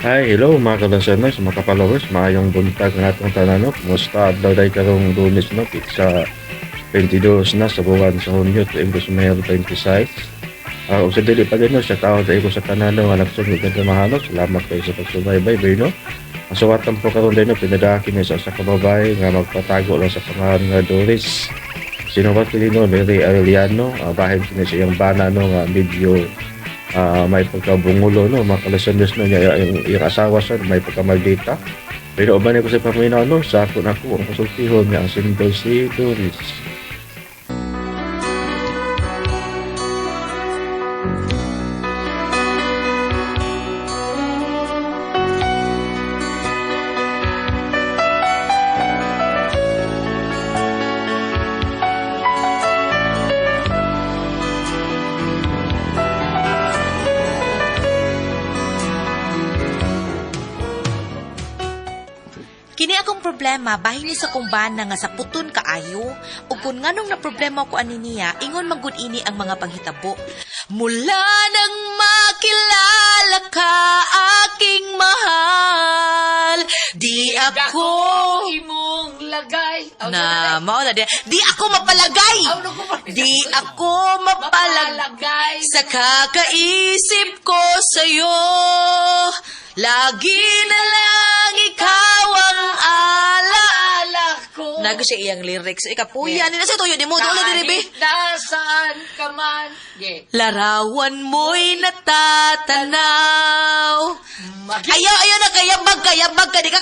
Hi, hello mga ka-listeners, mga ka-followers, maayong buntag na atong tanan, no? Kumusta adlaw day karong Lunes, no? Pitsa 22 na sa buwan sa Hunyo 2026. Ug sa dili pa din, no, sa tao dai ko sa tanan, no, nga nagsunod na mahalo. Salamat kayo sa pagsubaybay, bay, no? Ang suwatan po karon day, no, pinadaki ni sa usa ka babae nga magpatago lang sa pangalan nga Doris. Sinuwat kini, no, Mary Arellano, bahin kini sa iyang bana, no, nga medyo may pagkabungulo, no, mga ka-listeners, no, niya yung asawa siya may pagkamaldita. Pero uban ko sa paminaw, no, sa ako na ako ang kasultihon nga ang sindol si Doris. Kini akong problema bahin ni sa kumbana nga sa puton kaayo ug kun nganong na problema ko ani niya, ingon man gud ini ang mga panghitabo. Mula nang makilala ka, aking mahal, di ako imong lagay. Aw, na mao na di, di ako mapalagay. Aw, naku, mapalagay. Di ako mapalagay Mapalagay. sa kakaisip ko sa'yo. Lagi na lang ikaw ang ala. Ala ko. Nago siya iyang lyrics. Ikapuya nila sa tuyo di mo dulo diri be. Kahit nasaan ka man. Yeah. Larawan mo'y natatanaw. Maging- Ayaw, ayaw na kayabag, kayabag ka. Di ka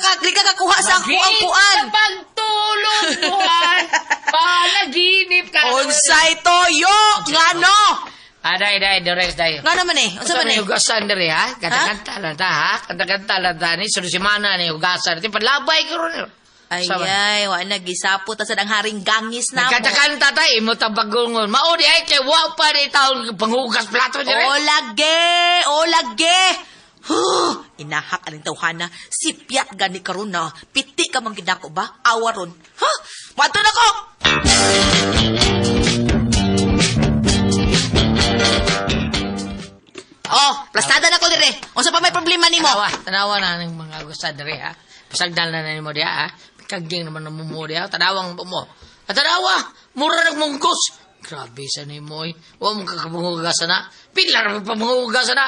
kakuha sa ako ang kuan. Sa pagtulog mo, han. Panaginip ka. Unsay toyo? Ngano? Ah, day, day, Doris, day. Ngano man eh? Unsa man eh? Hugasan diri, ha? Kanta-kanta lang ta, ha? Kanta-kanta lang ta. Ni, sunod semana ni hugasan. Ti, panlabay ko ron. Ay, Sama. ay, wa na gisapo ta sad ang haring gangis na mo. Nagkanta-kanta ta, imo tabagungon. Mao di ay kay wa pa ni taon panghugas plato diri. O lagi, o lagi. Huh, inahak aning tawhana. Sipyat gani karon na. Piti ka man gid nako ba? Awa ron. Ha? Madto na ko. Oh, plastada na ko dire. Unsa pa may problema nimo? Tanawa, tanawa na ning mga gusta diri ha. Pasagdan na nimo diha ha. Kaging naman mo mo diha. Tanawang mo. At tanawa, mura nagmungkos. Grabe sa nimo oy. Wa mo kakapangugas na. Pila ra pa pangugas na.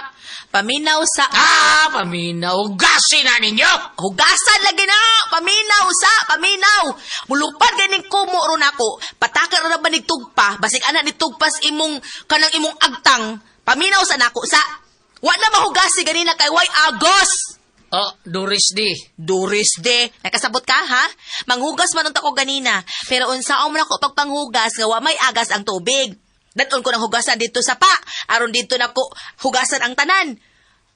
Paminaw sa Ah, paminaw hugasin na ninyo. Hugasan lagi na! Paminaw sa! Paminaw! Mulupad ganing kumo ron ako. Pataka ron na ba ni tugpa? Basig ana ni tugpas imong kanang imong agtang. Paminaw sa nako sa. Wa na mahugasi ganina kay way agos. Oh, Doris di. Doris de, nakasabot ka ha? Manghugas man unta ko ganina, pero unsaon man ako pagpanghugas nga wa may agas ang tubig. Daton ko nang hugasan dito sa pa, aron dito nako hugasan ang tanan.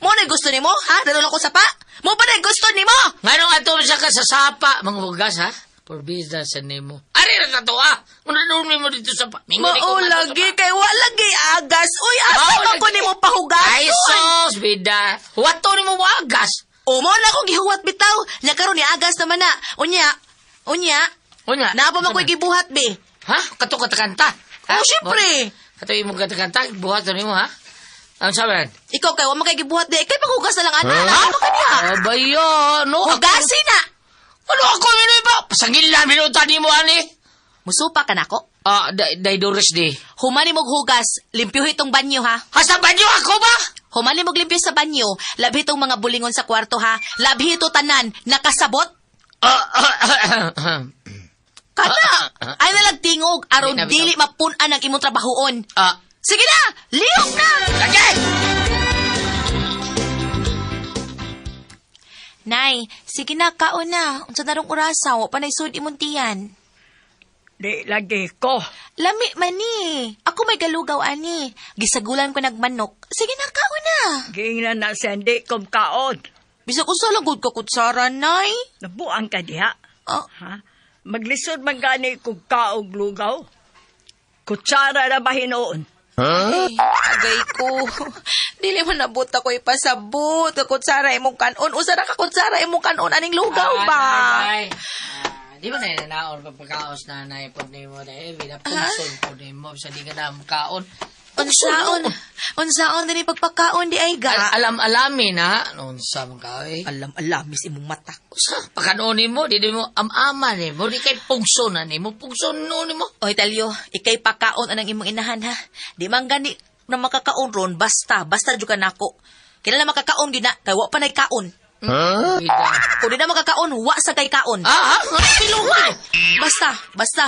Mo na gusto nimo ha? Daton ako sa pa. Mo ba na gusto nimo? Nganong ato siya ka sa sapa manghugas ha? Porbida sa nimo. Ari ra sa tuwa. Una doon nimo dito sa pa. Mingon Mao ko man lagi sa pa. kay wa lagi agas. Uy, asa Mao man ko lagi. nimo pahugason? Ay sos, bida. Wato nimo wagas. O mo na akong gihuwat bitaw. Nya karon ni agas naman na. Unya, unya. Unya. Naa pa man ko'y gibuhat be. Ha? Kato katakanta. Ha? Oh, syempre. Kato imong katakanta, buhat nimo ha? Ang sabi nan? Ikaw kay wa man kay gibuhat di. Kay panghugas na lang ana. Huh? Ano ka niya? Abayo, no. Hugasi na. Ano ako mino ba? Pasangil na minuta nimo ani. Musupa ka nako. Ah, day Doris di. Humani mog hugas, limpyuhi tong banyo ha. Hasta banyo ako ba? Humani mog limpyo sa banyo, labhi tong mga bulingon sa kwarto ha. Labhi to tanan, nakasabot. Ah, ah, ah, ah. Kana. Ay nalag tingog aron Hindi na, dili mapun-an ang imong trabahoon. Ah, Sige na, lihok na. lagi! Nay, sige na kaon na. Unsa na rong orasa, wa pa nay sud imong tiyan. Di lagi ko. Lami man ni. Ako may galugaw ani. Gisagulan ko nagmanok. Sige na kaon na. Giingnan na siya, di kom kaon. Bisag usa lang gud ka kutsara, nay. Nabuang ka diha. Ah, Ha? Maglisod man gani kog kaog lugaw. Kutsara na ba hinoon? Ay, agay ko. Dili man nabot ako ipasabot. Kutsara imong kanon. Usa ra ka kutsara imong kanon aning lugaw ba? Ay, Ah, di ba na nanaon pagpagkaos na naipod nimo dahil bida pugson po nimo sa di ka na makaon. Unsaon? Unsaon dinhi pagpakaon di ay ga? Alam-alamin ha. Unsa man ka eh. Alam-alamis imong mata. Usa, pakanonin mo, di di mo am-ama ni mo, di kay pugso na ni mo, pugso no ni mo. Oy Talyo, ikay pakaon anang imong inahan ha. Di man gani na makakaon ron basta, basta jud ka nako. Kinahanglan makakaon gyud na kay wa pa nay kaon. Huh? Kung di na makakaon, wa sa kay kaon. Ah, ah, piluhan! Basta, basta.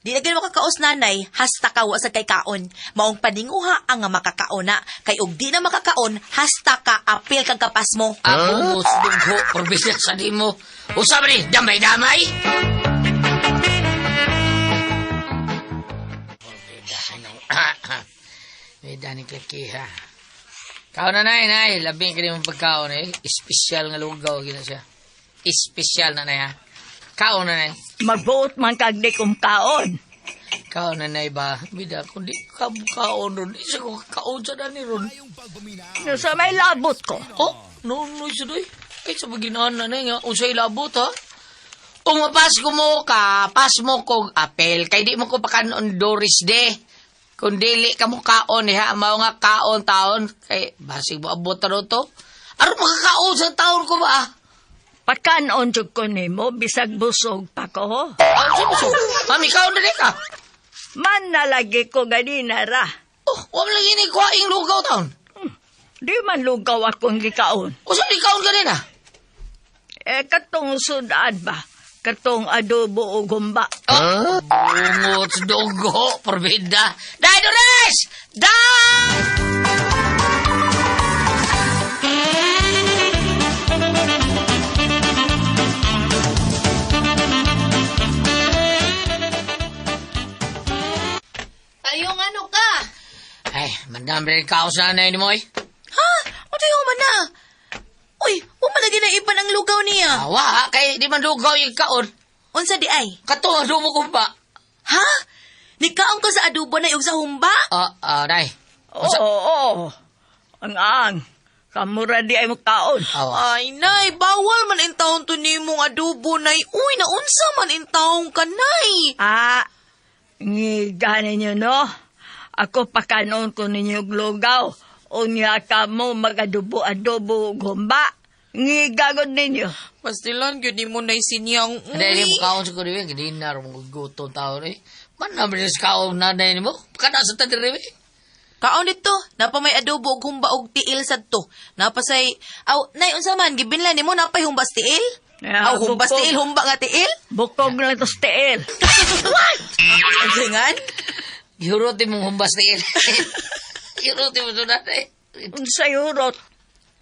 Di na gyud makakaos nanay, hasta ka wa sa kay kaon. Maong paninguha ang nga makakaon na. Kay og di na makakaon, hasta ka apil kang kapas mo. Ako mo dugho, probinsya sa di mo. Usa ba ni, damay-damay? Bida ni Kikiha. Kao na nay, nay. Labing ka mong pagkaon eh. Espesyal nga lugaw gina siya. Espesyal na nay ha. Kao na nay. Magbuot man kag di kong kaon. Kao na nay ba? Bida, kundi ka kaon ron. Isa ko kaon sa dani ron. No, sa may labot ko. Oh, no, no, isa doy. Ay, sa paginaan na nay nga. Unsay labot ha? Kung mapas ko mo ka, pas mo kog apel. Kay di mo ko pakanon Doris de. Kung dili ka mo kaon eh, ha, mao nga kaon taon. Kay basig mo abot na to. Aron makakaon sa taon ko ba? Pakanon jud ko nimo bisag busog pa ko. Ah, so, so. Mami, kaon na ka. Man nalagi ko ganina ra. Oh, wa man lagi ni kuhaing lugaw taon. Di man lugaw akong gikaon. Usa di kaon ganina? Eh, katong sudan ba? Katong adobo o gumba. Oh, bungot dugo, porbida. Dai Doris! Dai! Tayong ano ka? Ay, mandam rin kaos na nanay ni Moy. Ha? O tayo man na? Uy, wa man lagi na iban ang lugaw niya. Awa, kay di man lugaw yung kaon. Unsa di ay? Katong adobo ko ba? Ha? Nikaon ka sa adobo na ug sa humba? Ah, ah, nay. Oo, oo. Ang ang. Kamura di ay mo kaon. Awa. Ay, nay, bawal man in taon to nimong adobo, nay. Uy, naunsa man in taon ka, nay. Ah, ngiga ninyo no? Ako pakanon ko ninyo og lugaw. Unya ka mo mag-adobo-adobo og humba. Ngigagod ninyo. Pastilan, gyud nimo nay sinyang. Hindi, di mo kaon sa kudiwi. Hindi na rin mo gutom tao ni. Man naman rin sa kaon nanay ni mo. Kada sa tadiriwi. Kaon dito, napa may adobo og humba og tiil sadto. Napa say, aw, nay unsa man gibinlan nimo napay humbas tiil? Yeah, Aw, humbas bukog. tiil, humba nga tiil? Bukog na to sa tiil. What? Unsa ngan? Gihurutin mong humbas na il. Gihurutin mo sa nanay. Unsay hurot.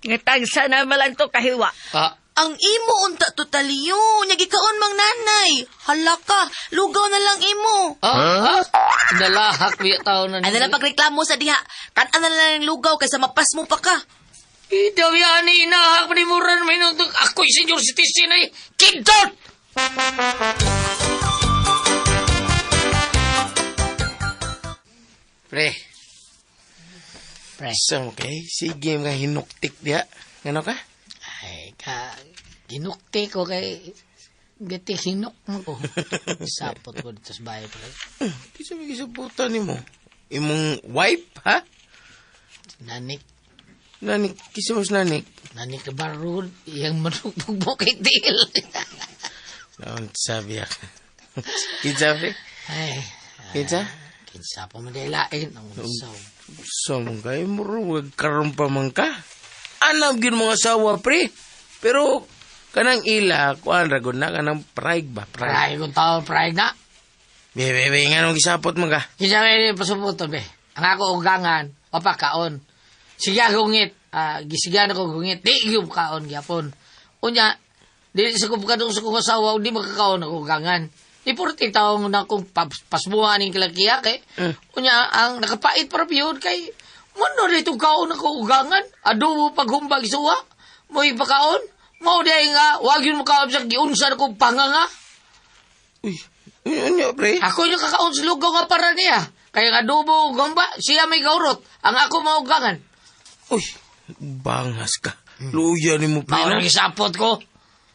Ngitagsa na malang to kahiwa. Ah, Ang imo unta to taliyo, nya gikaon mang nanay. Hala ka, lugaw na lang imo. ah, ah. Nalahak biya tao na Ano lang pagreklamo sa diha? Kan-an na lang ang lugaw kaysa mapas mo pa ka. Idaw yan, inahak pa ni Muran. May nung ako'y senior citizen ay kidot! Pre, Pre. so okay. Sige mga hinuktik diha. Ngano ka? Ay, ka, ginukti ko kay, gati hinok mo ko. Sapot ko dito sa bahay pre. Di sa mga gisubutan nimo. Imong wife, ha? Nanik, Nanik, kisa mas nanik. nanik na barod, iyang manugbog mo kay Dil. Naon sabi ak. Kinsa, pre? Ay, Kinsa? kinsa pa man lain ang usaw. So, mong kayo mo ro, karon pa man ka. Anam gyud mga asawa, pre. Pero, kanang ila, kuan ragon na, kanang pride ba? Pride. Pride kong tao, pride na. Be, be, be, nga nung gisapot man ka. Kinsa may pasubuton be. Ang ako ugangan, pakaon. Sige gungit, gisigan ako gungit, di yung kaon gyapon. Unya, di sa kong kadong sa kong asawa, di makakaon ako ugangan. Di purti taong na kong pasbuhan ning kalakiya kay. Unya, ang nakapait para yun kay Mano dito kaon ako ugangan, adobo paghumbag suwa, mo'y pakaon. Mao di ay nga, wag yun makaon sa giunsa na kong panganga. Uy, unya, pre. Ako yung nakakaon sa lugaw nga para niya. Kaya nga adobo gamba, siya may gaurot. Ang ako maugangan. Uy, bangas ka. Luya ni mo, pre. Mao no? nang isapot ko.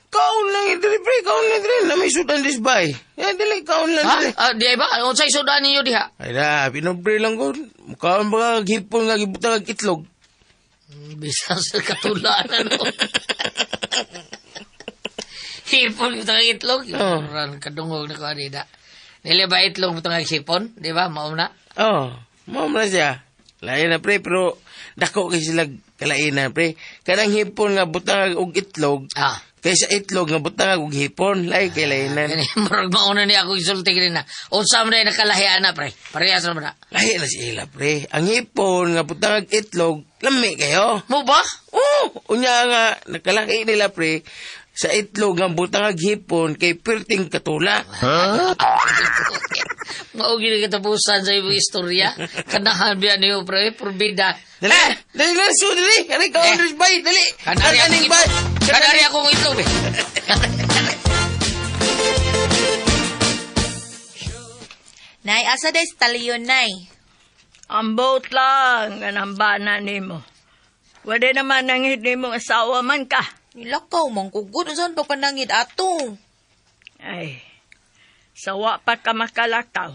Kaon lang dili, pre. Kaon lang dili. Na may sudan this bay. Eh, dili, kaon lang Ha? dili. Ah, di ba? Unsay sudan ninyo diha? Ay na, pinobre lang ko. Mukaon ba kag hipon nga gibutang ag itlog? Bisan sa katulaan, ano? Hipon yung tangag itlog. Oh. Ran kadungog na ko anina. Nili ba itlog mo tangag hipon? Di ba? Mauna. Oh, mao man na siya. Lain na pre, pero dako kay sila kalain na pre. Kanang hipon nga butang og itlog, Ah. kaysa itlog nga butang og hipon, lain kay lainan. Gani, murag mauna niya ako isulti kanina. Unsa man na nakalahian na, pre. Parehas naman na. Lahi na sila pre. Ang hipon nga butang og itlog, lami kayo. Mo ba? Oh, unya nga nakalahi nila pre sa itlog nga butang og hipon kay perting katula. Mao gini katapusan sa imong istorya. Kanahan biya niyo, pre. Purbida. Dali, dali na so dali. Kani ka Eh. bay, dali. Kanari akong Kaning bay. itlog. Kanari akong itlog, eh. Nay, asa day sa taliyon, nay? Ambot lang ang bana nimo. Wala naman ang hindi mong asawa man ka. Nilakaw, mangkugod. Unsan pa panangid ato? Ay, sawa pa ka makalakaw.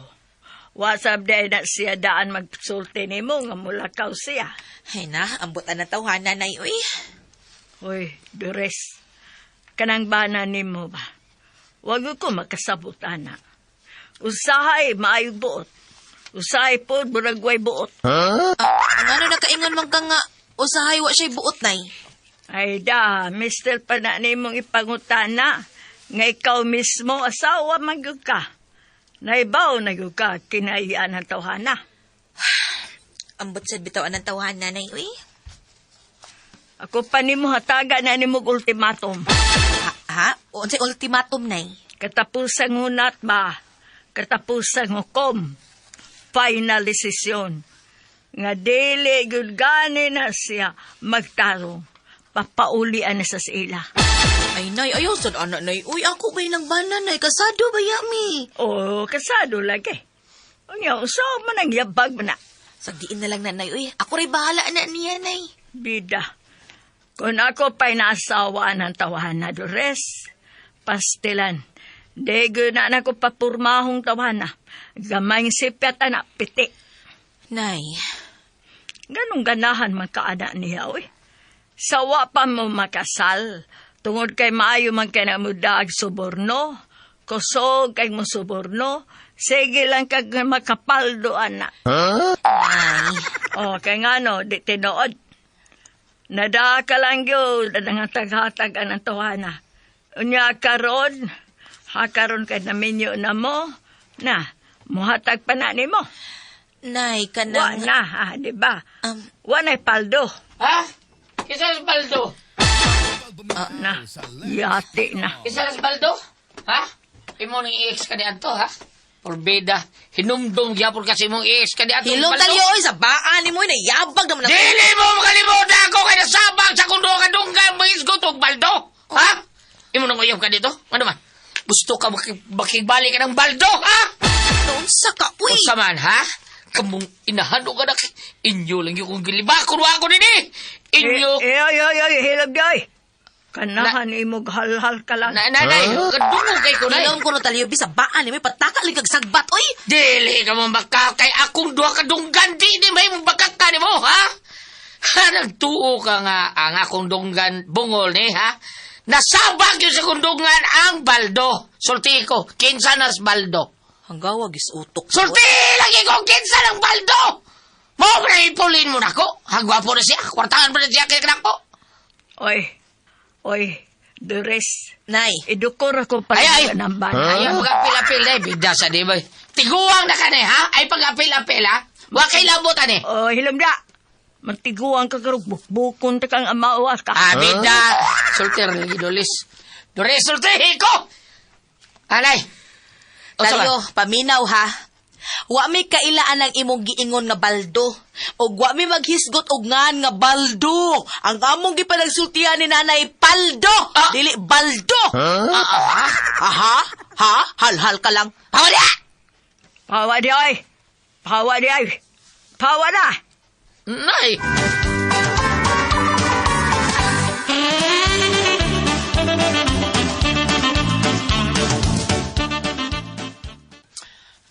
Wasab day na siya daan magsulti nimo nga mulakaw siya. Ay na, ambot na tawhana, nay, uy. Hoy, Dores, kanang bana nimo ba? Wag ko makasabot, ana. Usahay, maayog buot. Usahay po, buragway buot. Ah, ang ano nakaingon man ka nga, usahay wa siya'y buot, nay. Ay da, mister pa na nimong ipangutana. Nga ikaw mismo, asawa man gyud ka. Naibaw na gyud ka, kinaiyan ang tawhana. Ambot sad bitaw anang tawhana, nay, uy. Ako pa nimo hatagan na nimo og ultimatum. Ha? Ha? Unsay ultimatum, nay? Katapusang hunat ba? Katapusang hukom. Final decision. Nga dili gyud gani na siya magtarong. Papaulian na sa ila. Ay, nay, ayaw sad ana, nay. Uy, ako ba nang bana, nay? Kasado ba yami? O, kasado lagi. Unya, usaw man ang yabag man na. Sagdiin na lang, nanay, uy. Ako rin bahala na niya, nay. Bida. Kung ako pa'y naasawa ng tawahan na Dores, pastilan. Di na na ko papurmahong tawahan na. Gamay sipyat ana, piti. Nay, Ganong ganahan man kaana niya, oy. Sawa pa mo makasal. Tungod kay maayo man kay na mudaag suborno, kusog kay mo suborno, sige lang kag makapaldo, ana. nay. O, kay nga no, di tinuod. Nadaa ka lang yun, ang taghatag ang tawana. Unya karon, hakaron kay naminyo na mo, na, muhatag pa na nimo. Nay, Wa kanang... na, ha, di ba? Wa na'y paldo. Ha? Kisa sa baldo? Na, yati na. Kisa sa baldo? Ha? Imo ning ex ka ni Anto, ha? Porbida. Hinumdum gyapon kasi imong ex ka ni Anto. Hilom Baldo. talyo, oy, sa baan ni mo, nayabag naman ako. Dili mo makalimutan ako kay nasabang sa kundo ka dunggan mangisgot og baldo. Ha? Imo nang uyab ka dito? Ano man? Gusto ka makigbalik ka ng baldo, ha? Unsa ka, uy. Unsa man, ha? Kamong inahan og anak, inyo lang yung kong gilibakon wa ako nini. Inyo. Eh, eh, oy, oy, oy, hilom yoy. Kanahan imog halhal ka lang. Na, nanay, kadungog kay ko nay. Hilom ko no talyo, bi, sa baan ni mo, pataka lang kag sagbat, uy. Dili ka mo baka kay akong duha ka dunggan di ni may bakak ka nimo, ha? Ha, nagtuo ka nga ang akong dunggan bungol ni, ha? Nasabag yun sa kong dunggan ang baldo. Sulti ko, kinsa nas baldo. Hanggawa, gis utok. Sulti lagi ko, kinsa ng baldo! Mo ba na ipulin mo na ko? Hagwapo na siya, kwartangan pa na siya kay kanako. Oy, oy, Dores. Nay, Idukor ako pa Ay, ay. ng bana. Ay, ang pag-apil-apil na, bida sa di ba? Tiguang na ka na, ha? Ay, pag-apil-apil, ha? Wa kay labot, ani. Oh, hilom da. Matiguan ka karog bukbukon ta kang amawa ka. Ah, bida. Sultir lagi, Dolis. Doris, sultihin ko! Anay. Unsa talyo, man? paminaw ha. Wa mi kailaan ang imong giingon nga baldo. Og wa mi maghisgot og ngan nga baldo. Ang among gipanagsultihan ni nanay paldo, Ah. dili baldo. Ah, ah, Aha, ha, halhal ka lang. Pawala! Pawa di ay. Pawa di ay. Pawa na. Nay.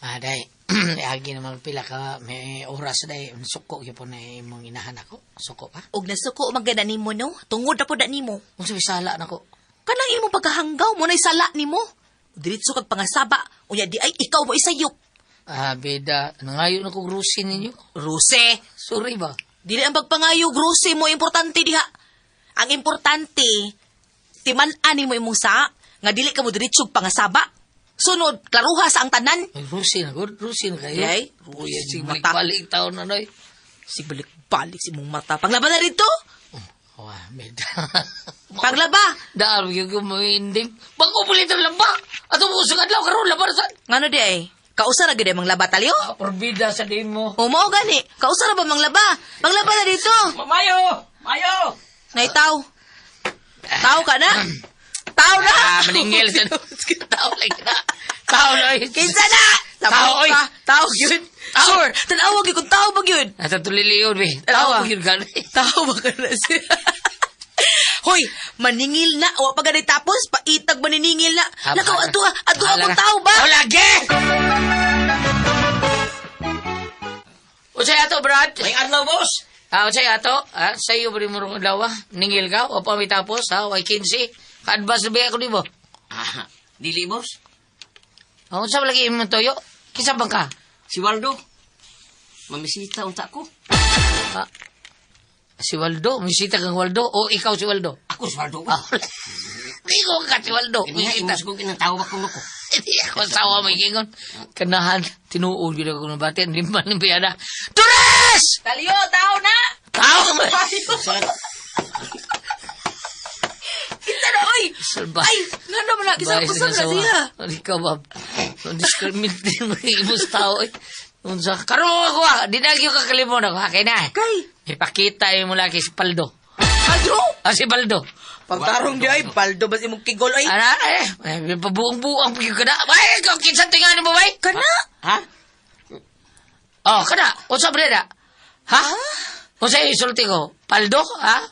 Aday, Miagi naman pila ka may oras day suko gyud po na imong inahan ako. Suko pa. Og nasuko man gana nimo no, tungod na pud na nimo. Unsa may sala nako? Kanang imong pagkahanggaw mo nay sala nimo. Diretso kag pangasaba, unya di ay ikaw mo isayop. Ah, beda, nangayo na kog rusin ninyo. Ruse, Sorry ba? dili ang pagpangayo gruse mo importante diha. Ang importante, timan-an nimo imong sa nga dili ka mo diretso pangasaba. Sunod, klaruha sa ang tanan. Ay, rusin ako, rusin kayo. Ay, Uy, rusin sige, mata. balik taon na noy. Sigbalik-balik si imong mata. Panglaba na dito. Wah, beda. Panglaba. Daar gyud ko mainding. Bago pulit ang laba. Ato mo sa kadlaw karon laba sa. Ngano di ay? Kausa ra gyud ay manglaba talyo? Ah, Porbida sa dimo. O mao gani, kausa ra ba manglaba? Manglaba na dito. Mayo! Mayo! Naitaw. Tao ka na? Tao na? Ah, maningil sa tao lang na. Tao na. Kinsa na? Tao, oy. ka. Tao gyud. Tao. Sure. Tan-awa gyud kung tao ba gyud. Nasa tuliliyon, be. Tanawa. Tao gyud gani. Tao ba ka na siya? Hoy, maningil na. Wa pa gani tapos, paitag maniningil na. Ah, Nakaw, bahala. ato ato Bahala akong na. tao ba? Oh, lagi! Unsay ato, Brad? May adlaw, boss! Ah, unsay ato? Ah, sa iyo ba mo rong adlaw, ah? Ningil ka? O pa may tapos, ha? Way 15. Ka-advance na ba ako nimo? Ah, dili, boss. Ah, unsa ba lagi imong toyo? Kinsa bang ka? Si Waldo. Mamisita unta ko. Ah, si Waldo? Misita kang Waldo? O ikaw si Waldo? Ako si Waldo. Ah, ikaw ka si Waldo. Kanya, Misita. imus ko kinatawag ko ko. Hindi ako asawa may gingon. Kanahan, tinuod yun ako ng bati. Hindi man yung biyana. Tures! Talyo, tao na! Tao man! Kinsa na, oy! Salba. Ay, nga naman na, kisang kusang na siya. Ikaw ba? Discriminate mo yung ibos tao. Eh. Unsa? Karoon ako ah. Di na yung kakalimon ako. Okay na. Kay, Ipakita mo lagi si Paldo. Paldo! Ah, si Paldo. Pagtarong di ay, paldo ba si imong kigol ay? Ana, eh. Eh, pabuang-buang pa ka na. Ay, ikaw, kinsa tinganin mo ba? eh? Kana? Ha? Oh, kana. Unsa ba na? Ha? Unsa isulti ko? Paldo, ha?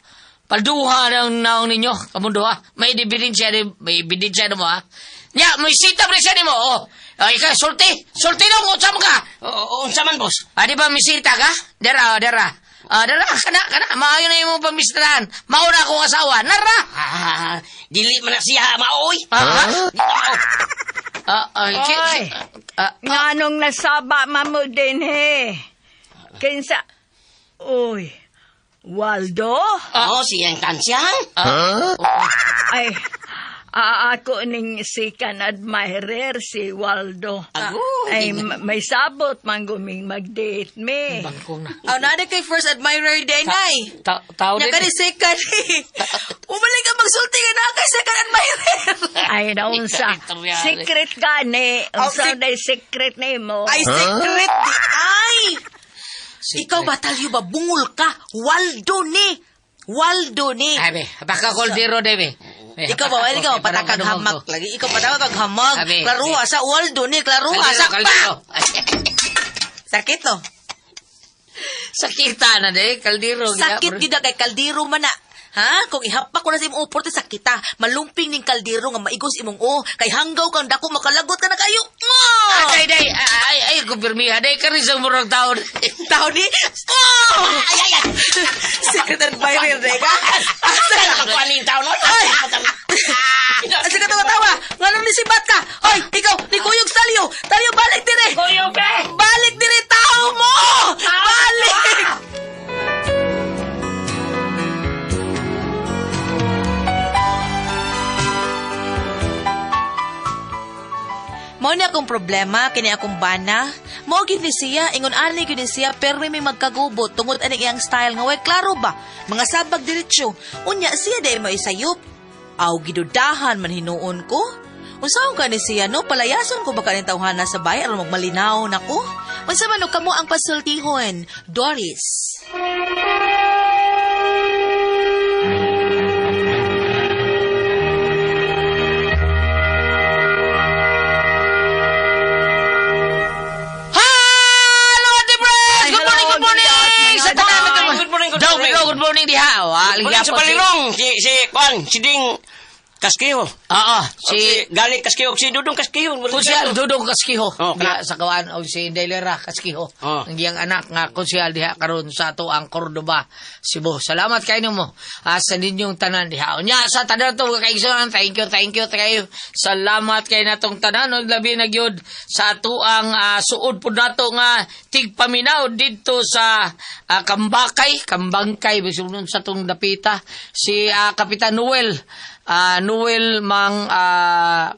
Palduha ng naong ninyo, kamundo ha. May ebidensya ni, may ebidensya na mo ha. Nya, may sita pre siya nimo. Oh. Ay, ikaw, sulti. Sulti nung unsa man ka? Oo, unsa man, boss? Ah, di ba misita ka? Dara, oh, dara. Ah, dara, kana, kana. Maayo na imong pamistrahan. Mauna akong asawa. Nara! Ah, dili man na siya maoy. Ah, ha? Dili na mao. Ah, ay, Oy. ah, Nganong nasaba man mo din he. Kinsa Uy. Waldo? Oo, siyang tansyang. Ay, ako ning second admirer si Waldo. Agoy. Ay, may sabot man guming mag-date me. Bangkong na. Aw, naa kay first admirer din ay. Tao Nya din. kani second. Umalik ka magsulti nga naa kay second admirer. Ay, naunsa. Secret ka ni. Oh, Unsa day secret ni mo. Ay, secret di ay. Ikaw ba talyo ba bungol ka? Waldo ni. Waldo ni. Ay, be, baka kaldero de, be. Be, Ikaw ba, baka- ikaw okay, parang patakag ano hamak ko. lagi. Ikaw patawag kag hamag. Abi, Klaruha sa Waldo ni, klaruha Kaldero, sa kaldero. pa. Sakit to. Sakita na de, kaldero. Sakit gyud na kay kaldero man na. Ha? Kung ihapak ko na sa imong uporte sakita, malumping ning kaldero nga maigos imong o, kay hanggaw kang dako makalagot ka na kayo. Oh! Ay, day, ay, ay, kumpirmiha, day, kari sa murag taon. Tao ni. Oh! Ay, ay, ay. Secret admirer na ka. Asa Ang kuan ning taon, oy. Ay! Asa ka tawa-tawa? Nganong nisibat ka? Hoy, ikaw, ni Kuyog Talyo. Talyo, balik dire. Kuyog, be! Balik dire, tao mo! Balik! Mao ni akong problema kini akong bana. Mao gyud ni siya, ingon ani gyud ni siya pero may magkagubot tungod ani iyang style nga way klaro ba. Mga sabag diretso. Unya siya dahil mo isayop. Aw gidudahan man hinuon ko. Unsaon ka ni siya no palayason ko ba kaning tawhana sa bay aron magmalinaw nako. Unsa man og kamo ang pasultihon, Doris. Hello, Ate Bres! Ay, Good morning, hello, good morning! good Sa tanan morning. Good morning, good Daw, morning. good morning diha. Wa, Good morning sa palirong. Si, si, kuan, si Ding. Kaskiho. Oo, Si si Gali Kaskiho, si Dudong Kaskiho. Konsyal Dudong Kaskiho. Oh, Diha sa kawan og si Inday Lera Kaskiho. Oh. Ang iyang anak nga konsyal diha karon sa ato ang Cordoba, Cebu. Salamat kay nimo sa ninyong tanan diha. Unya sa tanan to mga kaigsuonan, thank you, thank you kayo. Salamat kay natong tanan og labi na gyud sa ato ang suod pud nato nga tigpaminaw didto sa Kambakay, Kambangkay bisag sa tong dapita si Kapitan Noel. Noel Mang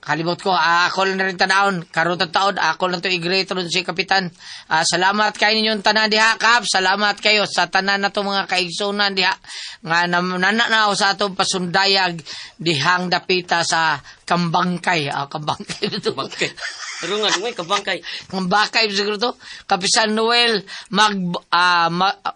kalimot ko, ako lang na rin tanawon karon ta taon ako lang to i-greet ron si Kapitan. Salamat kay ninyong tanan diha, Kap. Salamat kayo sa tanan nato mga kaigsunan diha nga nana na ako sa atong pasundayag dihang dapita sa Kambangkay, Kambangkay to. Bangkay. Pero nga, dungay, kabangkay. Kambakay siguro to. Kapitan Noel mag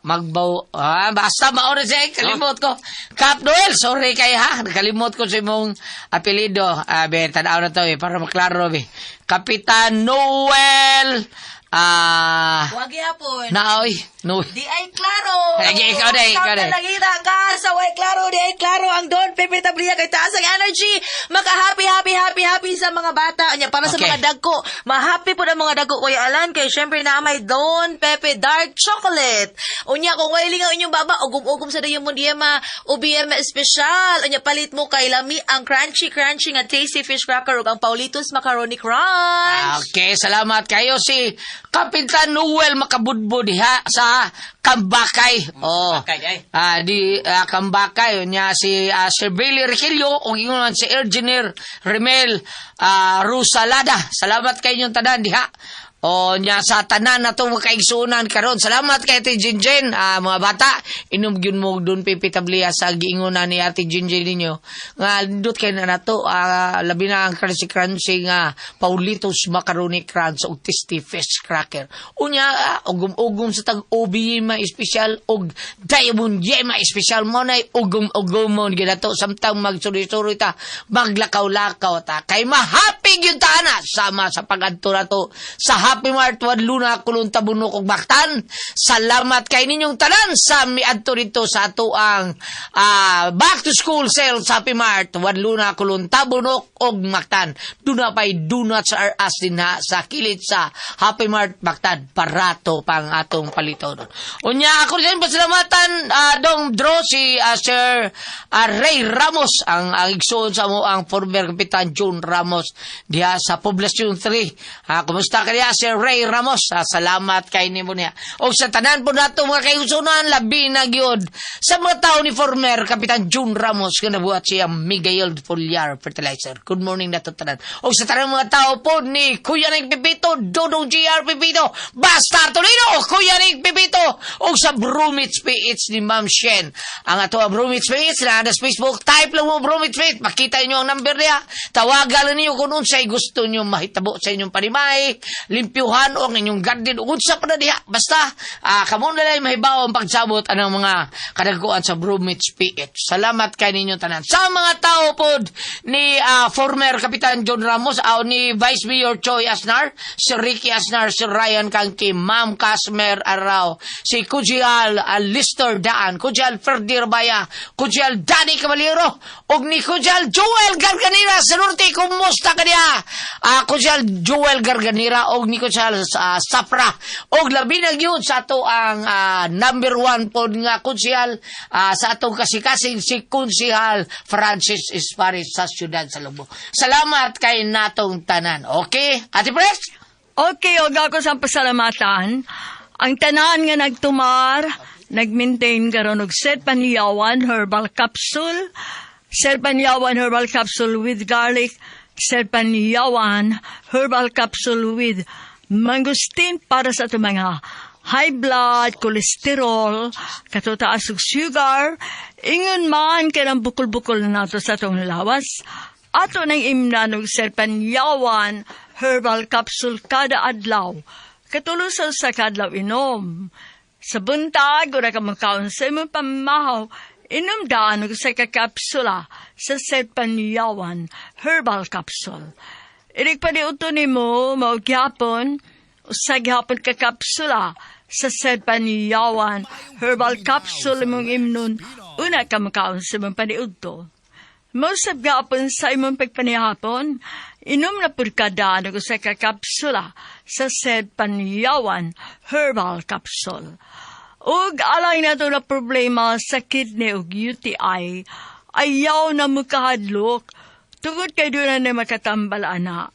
magbaw, basta mao na siya, kalimot ko. Kap Noel, sorry kay ha. Kalimot ko sa imong apelyido. Be tan-aw na to eh, para maklaro be. Kapitan Noel Wag gyapon. Naoy Noel. Di ay klaro. Ay, ikaw na, ikaw na. Nagita ka sa way klaro, di ay klaro ang Don Pepe Tablia kay taas ang energy. Maka happy happy happy happy sa mga bata nya para sa mga dagko. Ma-happy pud ang mga dagko, Kuya Alan, kay syempre na may Don Pepe Dark Chocolate. Unya kung way lingaw inyong baba, ugom-ugom sa dayon mo diya ma OBM espesyal. Unya palit mo kay lami ang crunchy crunchy nga tasty fish cracker ug ang Paulitos Macaroni Crunch. Okay, salamat kayo si Kapitan Noel Makabudbud diha sa Kambakay. Oh. Kambakay, ay. Di Kambakay nya si Sir Billy Riquillo ug ingon si Engineer Remel Rusalada. Salamat kay inyong tanan diha. O nya sa tanan na itong makaigsunan karon. Salamat kay Ate Jinjin. Mga bata, inom gyud mo Don Pepe Tablia sa giingon ni Ate Jinjin ninyo. Nga dut kay na nato, labi na ang crunchy crunchy nga Paulitos Macaroni Crunch ug Tasty Fish Cracker. Unya, ugom-ugom sa tag OB ma espesyal og Diamond Yema espesyal mo na ugom-ugomon ginato samtang magsuri-suri ta maglakaw-lakaw ta kay mahappy gyud ta na sama sa pag-adto nato sa Happy Mart Juan Luna, Kulon, Tabunok ug Mactan. Salamat kay ninyong tanan sa miadto dito sa ato ang back to school sale sa Happy Mart Juan Luna, Kulon, Tabunok ug Mactan. Duna pay Donuts R Us din ha sa kilid sa Happy Mart Mactan. Barato pang atong palito doon. Unya ako rin pasalamatan, dong Dro, si Sir Ray Ramos ang igsoon sa mo ang former Kapitan June Ramos diha sa Poblacion 3. Kumusta ka diha, Sir Ray Ramos? Salamat kay nimo niya. O sa tanan po nato mga kaigsuonan, labi na gyud sa mga tao ni former Kapitan June Ramos nga nabuhat siya Miguel Foliar Fertilizer. Good morning na tanan. O sa tanan mga tao po ni Kuya Nick Pipito, Dodong GR Pipito, Basta Torino, Kuya Nick Pipito, o sa Brumits PH ni Ma'am Shen. Ang ato ang Brumits PH na sa Facebook, type lang mo Brumits PH, makita niyo ang number niya. Tawagan niyo kung unsay gusto niyo mahitabo sa inyong panimay, limpyuhan o ang inyong garden, unsa pa na diha. Basta, kamo na lang mahibaw ang pagsabot anang mga kadagkuan sa Brumits PH. Salamat kay ninyong tanan. Sa mga tao pod ni former Kapitan John Ramos, aw ni Vice Mayor Choi Asnar, si Ricky Asnar, si Ryan Kangki, Ma'am Casmer Arao, si Kujial Lister Daan, Kujial Ferdir Baya, Kujial Danny Caballero, ug ni Kujial Joel Garganira sa Norte. Kumusta ka niya? Kujial Joel Garganira og ni Kujial Safra. Og labi na gyud sa ato ang number 1 pod nga kujial sa atong kasikasing si Kunsihal Francis Esparis sa siyudad sa Lobo. Salamat kay natong tanan. Okay, Ate Pres? Okay, og ako sa pasalamatan. Ang tanan nga nagtumar, nag-maintain karon og Set Panyawan Herbal Capsule, Set Panyawan Herbal Capsule with garlic, Set Panyawan Herbal Capsule with mangosteen para sa atong mga high blood, cholesterol, katotaas og sugar, ingon man kay ang bukol-bukol na nato sa atong lawas. Ato nang imnan og Serpanyawan Herbal Capsule kada adlaw. Katulo sa kadlaw inom. Sa buntag, ora ka magkaon sa imong pamahaw, inom daan og sa ka kapsula sa Serpanyawan Herbal Capsule. Inig pa ni uto nimo, mao gyapon, usa gyapon ka kapsula sa Serpanyawan Herbal Capsule imong imnon, una ka makaon sa imong paniudto. Mosab gapon sa imong pagpanihapon, inom na pud kada og usa ka kapsula sa said Panyawan Herbal Capsule. Ug alang nato na problema sa kidney ug UTI, ayaw na mukahadlok tungod kay doon na makatambal ana.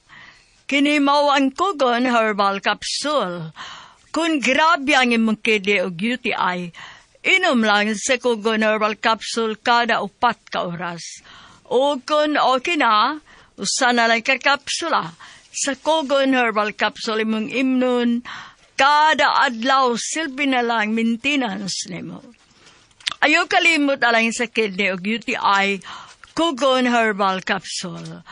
Kini mao ang Kugon Herbal Capsule. Kung grabe ang imong kidney ug UTI, inom lang sa Kugon Herbal Capsule kada 4 ka oras. O kung okay na, usa na lang ka kapsula sa Kugon Herbal Capsule imong imnon kada adlaw, silbi na lang maintenance nimo. Ayaw kalimot alang sa kidney ug UTI, Kugon Herbal Capsule.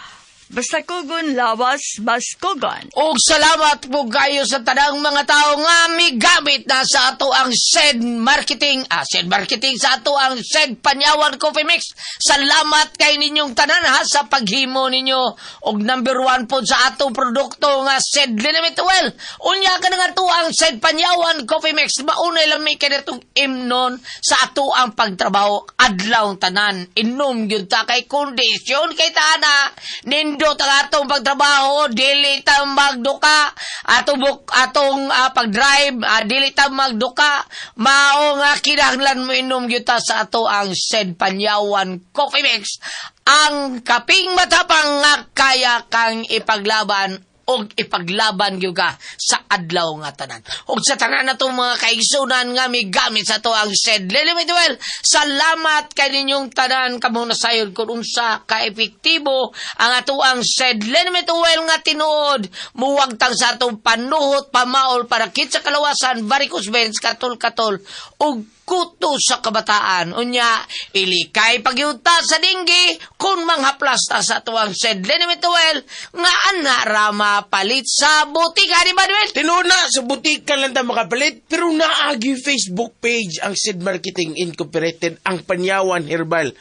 Basta kugon lawas, bas kugon. Og salamat po kayo sa tanang mga tao nga migamit na sa ato ang said marketing, said marketing sa ato ang said Panyawan Coffee Mix. Salamat kay ninyong tanan ha sa paghimo ninyo og number one po sa atong produkto nga said Liniment Oil. Unya ka na nga to ang said Panyawan Coffee Mix. Maunay lami kay natong imnon sa ato ang pagtrabaho adlaw tanan. Inom gyud ta kay kondisyon kay tana. Nindot ang atong pagtrabaho, dili ta magduka. Atong buk, atong pag-drive, dili ta magduka. Mao nga kinahanglan mo inom gyud ta sa ato ang said Panyawan Coffee Mix. Ang kaping matapang nga kaya kang ipaglaban og ipaglaban gyud ka sa adlaw nga tanan. Og sa tanan na mga kaigsunan nga migamit sa to ang said Liniment Oil, salamat kay ninyong tanan, kamo nasayod kung unsa ka epektibo ang ato ang said Liniment Oil nga tinuod muwagtang sa atong panuhot, pamaol, parakit sa kalawasan, varicose veins, katol-katol ug kuto sa kabataan. Unya, ilikay pagyuta sa dinggi kung manghaplas ta sa tuwang said Liniment Oil nga ana rama palit sa butika ni Manuel. Tinuod na, sa butika lang ta makapalit, pero naagi Facebook page ang Sid Marketing Incorporated, ang Panyawan Herbal.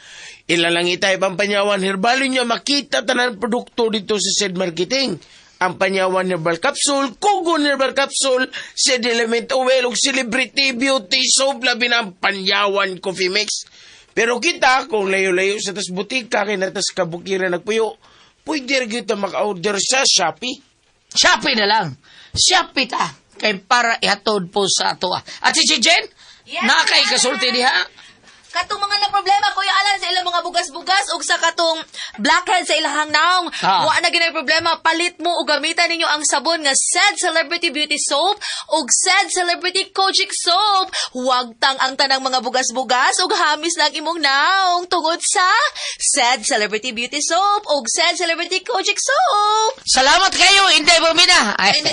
Ila lang itay ang Panyawan Herbal, niya makita tanan produkto dito sa Sid Marketing. Ang Panyawan Herbal Capsule, Kugon Herbal Capsule, Sid Element Oil, ug Celebrity Beauty Soap, labi na ang Panyawan Coffee Mix. Pero kita, kung layo-layo sa tas butika, kay natas kabukiran nagpuyo, pwede rin kita maka-order sa Shopee. Shopee na lang. Shopee ta. Kay para ihatod po sa ato. At si Jen, Yes, nakay Kuya kasulti Alan. diha. Katong mga na problema, Kuya Alan, sa ilang mga bugas-bugas ug sa katong blackhead sa ilahang naong. Wa na ginay problema, palit mo ug gamitan ninyo ang sabon nga said Celebrity Beauty Soap ug said Celebrity Kojic Soap. Wagtang ang tanang mga bugas-bugas ug hamis lang imong naong tungod sa said Celebrity Beauty Soap ug said Celebrity Kojic Soap. Salamat kayo, Inday Bomina. Ay.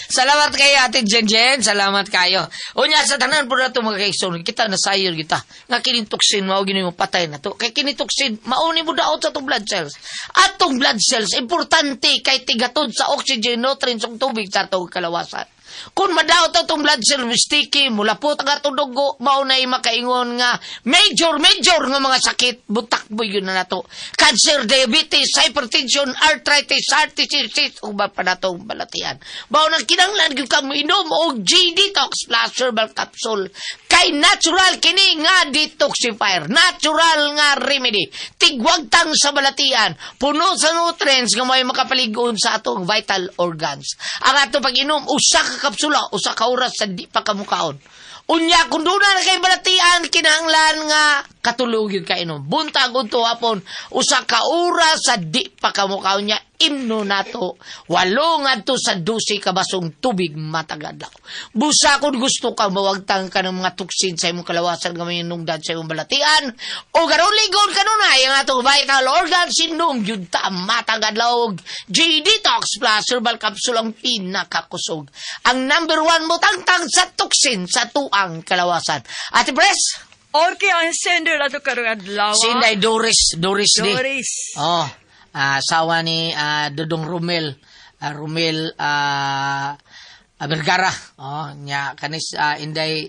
Salamat kayo, Ate Jen Jen. Salamat kayo. Unya, sa tanan po na ito, mga kaigsoon, kita nasayon kita. Nga kining toxin, mao gini mo patay na to. Kay kining toxin, mauni mo daot sa itong blood cells. Atong blood cells, importante kay tigatod sa oxygen, nutrients, ug tubig sa atong kalawasan. Kung madaot atong blood cell sticky, mulapot ang atong dugo, mao na makaingon nga major, major nga mga sakit, butak-boy yun na nato. Cancer, diabetes, hypertension, arthritis, heart disease, ug ba pa natong balatian. Mao nang kinahanglan gyud ka moinom og G Detox Plus Herbal Capsule. Kay natural kini nga detoxifier, natural nga remedy. Tigwagtang sa balatian, puno sa nutrients nga may makapalig-on sa atong vital organs. Ang atong pag-inom, 1 ka kapsula, 1 ka oras sa di pa kamukaon. Unya, kung doon na kay balatian, kinahanglan nga katulog yung kainom. Buntag unto hapon, 1 ka oras sa di pa kamukaon niya, imno nato. 8 ngadto sa 12 ka basong tubig matag adlaw. Busa kung gusto ka mawagtang ka ng mga toxin sa imong kalawasan nga may nungdan sa imong balatian, o garon ligon kanunay ang atong vital organs, inom yun ta matag adlaw. G Detox Plus Herbal Capsule ang pinakakusog. Ang number one mo tangtang sa toxin sa tuang kalawasan. Ate Pres, Okay, ang sender ato karong adlaw. Si Inday Doris, Doris di. Doris. Oh, asawa ni Dodong Romel, Romel Vergara. Oh, nya kanis Inday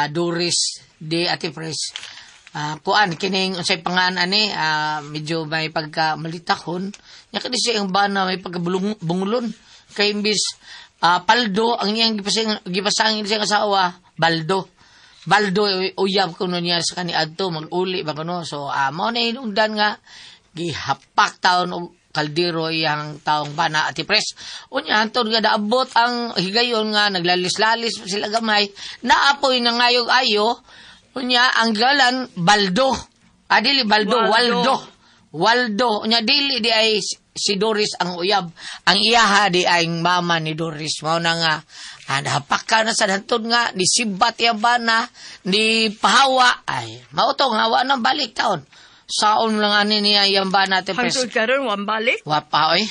Doris di Ate Pres. Kuan kining unsay pangan ani medyo may pagka malitakon. Nya kani siya ang bana may pagka bungulon kay imbis paldo ang iyang gipasangin siyang asawa, baldo. Baldo uyab kuno niya sa kaniadto mag-uli ba kuno. So mao na hinungdan nga gihapak taon og kaldero iyang taong bana, Ate Pres. Unya hantod nga naabot ang higayon nga naglalis-lalis pa sila gamay, naapoy na ngayog ayo. Unya ang galan Baldo. Ah, dili Baldo, Waldo. Waldo. Waldo. Unya dili di ay si Doris ang uyab. Ang iyaha di ay ang mama ni Doris. Mao na nga nahapak ka na sa hantod nga ni sibat iya bana ni pahawa ay mao to nga wa nang balik taon. Saon lang ani niya iyang bana, Ate Pres. Hangtod karon wa balik. Wa pa oy.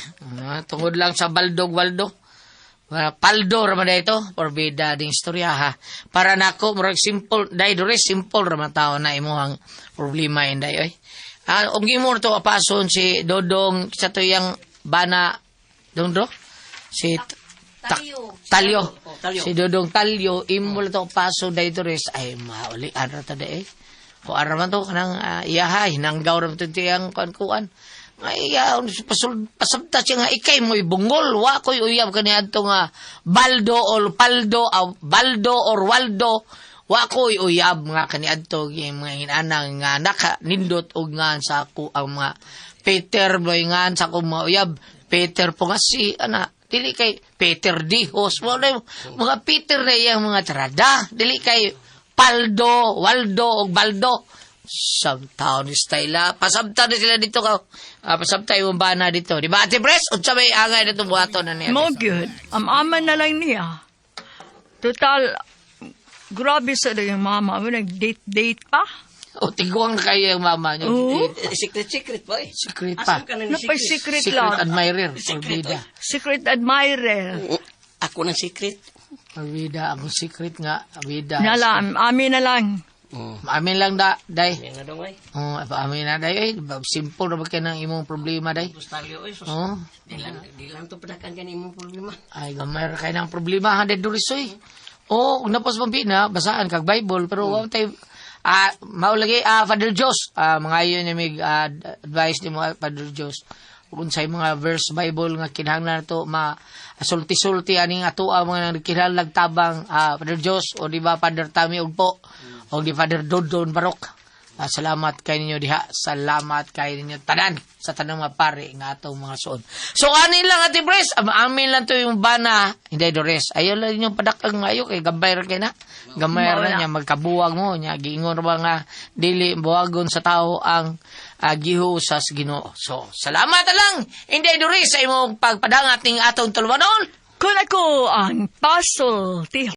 Tungod lang sa Baldog Waldo. Paldo ra man ito, porbida ding istorya ha. Para nako murag simple, dai Doris, simple ra man tao na imuhang problema inday oy. Ug imo to apason si Dodong sa tuyang bana dongdo si Talyo. Talyo. Oh, Talyo. Si Dodong Talyo imo lang to apason dai Doris ay mauli ra ta dai. Kung ara man to kanang iyaha hinanggaw ra man to tiyang kuan-kuan. Ay, pasabta siya nga ikay mo ibungol wa ko'y uyab kaniadto nga Baldo or Paldo aw Baldo or Waldo, wa ko'y uyab nga kaniadto yung mga inanang nga naka nindot og nga sa ako ang mga Peter boy nga sa akong mga uyab Peter Pungasi ana, dili kay Peter Dihos mo na mga Peter na iyang mga trada, dili kay Paldo, Waldo og Baldo. Samtaon ni style ah. Pasabta na sila dito ka. Pasabta yung bana dito. Di ba, Ate Pres? Unsa may angay na itong buhaton na niya? Mo gyud. Am-ama na lang niya. Total, grabe sa yung mama mo, nag-date-date pa. O, tiguang na kayo yung mama niyo. Oo. Secret, secret pa eh. Secret pa. Asan ka na ni Napay secret? secret Secret lang. admirer. Secret, Orbida. Secret admirer. Ako ng secret. Orbida. Ang secret nga. Orbida. Nala, amin na lang. Amin lang da, day. Yan nga dong ay. Oh, amin na day. Ay, simple na ba kayo ng imong problema, day? Talyo eh. Sus. Oh. Di lang to padakan kan imong problema. Ay, gamay ra kayo ng problema, ha, Doris, oy. Oh, kung napos pambina, basaan kag Bible, pero wa tayo, mao lagi, Father Jos, mga ayon niya may advice ni mo, Father Jos, kung sa mga verse Bible nga kinahanglan to ma sulti-sulti aning ato ang mga kinahanglan tabang, Father Jos o di ba Father Tami Ugpo o di Father Dodon Barok. Salamat kay ninyo diha. Salamat kay ninyo tanan sa tanang mga pare nga atong mga suod. So ani lang, Ate Pres, amin lang to yung bana, hindi Dores. Ayaw lang inyong padakang maayo kay gabay ra kay na. Gamay ra Mao na. niya magkabuwag mo niya giingon ra ba nga dili buwagon sa tao ang giho sa Ginoo. So salamat na lang hindi Dores sa imong pagpadangat ning atong tulumanon. Kun ako ang puzzle, ti